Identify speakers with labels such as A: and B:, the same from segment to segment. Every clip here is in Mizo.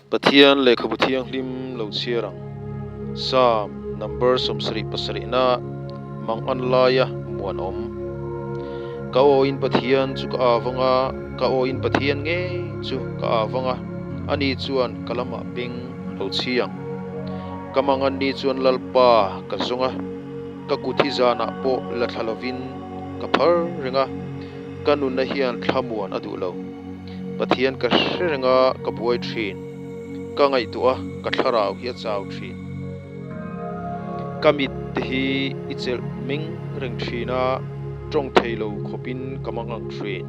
A: Pathian lehkhabu thianghlim lo chhiar ang. Psalm number 77 na mangan laia muanawm. Ka awin Pathian chu ka avang a, ka awin Pathian ngei chu ka avang a, ani chuan ka lamah beng a lo chhi ang. Ka mangan ni chuan Lalpa ka zawng a, ka kut hi zanah pawh la thla lovin ka phar reng a, ka nunna hian thlamuan a duh lo. Pathian ka hre reng a, ka buai thin. Ka ngaihtuah a, ka thlarau hi a chau thin. Ka mit te hi i chelh meng reng thin a, tawng thei lo khawpin ka mangang thin.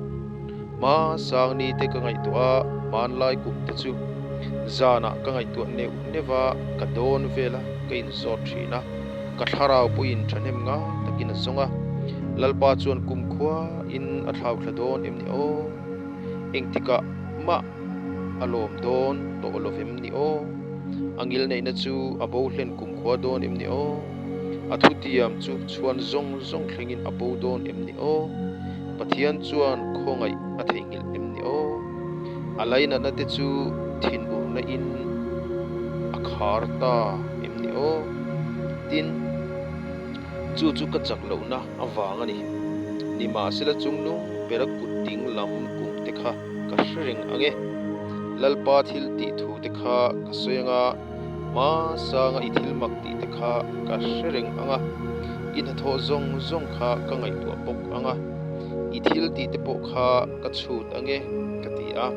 A: Hma sang ni te ka ngaihtuah a, hmanlai kum te chu zanah ka ngaihtuah neuh neuh a, ka dawn vel a, ka inzawt thin a, ka thlarau pawhin thahnem ngai takin a zawng a. Lalpa chuan kumkhua in a thlauthla dawn em ni aw? Engtikah mah a lawm dawn tawh lo vem ni aw? A ngilneihna chu a bo hlen kumkhua dawn em ni aw? A thutiam chu chhuan zawng zawng thlengin a bo dawn em ni aw? Pathian chuan khawngaih a theihnghilh em ni aw? A lainatna te chu thinurna in a khar ta em ni aw? Tin, chu chu ka chak lohna avang a ni. Nimahsela chungnung bera kut ding lam kum te kha ka hre reng ang e. Lalpa thil tih thu te kha ka sawi ang a, hma sanga i thil mak tih te kha ka hre reng ang a, i hnathawh zawng zawng kha ka ngaihtuah bawk ang a, i thil tih te pawh kha ka chhut ang e, ka ti a.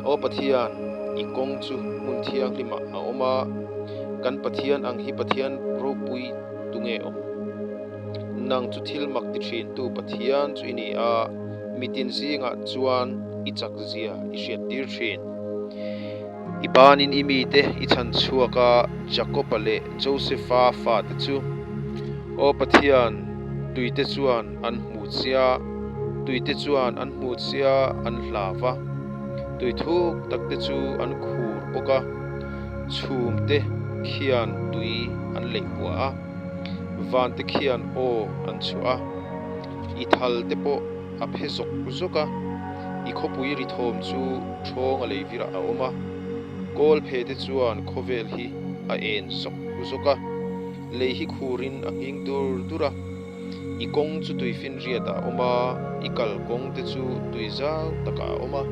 A: Aw Pathian, i kawng chu hmun thianghlimah a awm a, kan Pathian ang hi Pathian ropui tunge awm? Nang chu thil mak ti thintu Pathian chu i ni a, mitin zingah chuan i chak zia i hriattir thin. I banin i mite i chhan chhuak a, Jakob-a leh Joseph-a fate chu. Aw Pathian, tuite chuan an hmu chia, tuite chuan an hmu chia an hlau va, tui thuk takte chu an khur bawk a, chhumte khian tui an leih buah a. Vante khian aw an chhuah a, i thal te pawh a phe zawk zawk a, i khawpui ri thawm chu ṭhawng a lei virah a awm a, kawl phe te chuan khawvel hi a en zawk zawk a, lei hi khurin a nghing dur dur a, i kawng chu tui finriat ah a awm a, i kal kawng te chu tui zau takah a awm a,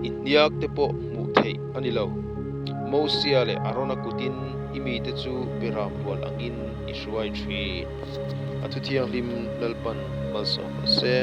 A: i hniak te pawh hmuh theih a ni lo. Mosia leh Arona kutin i mite chu beram rual angin i hruai thin. A thuthianghlim Lalpan malsawm rawh se.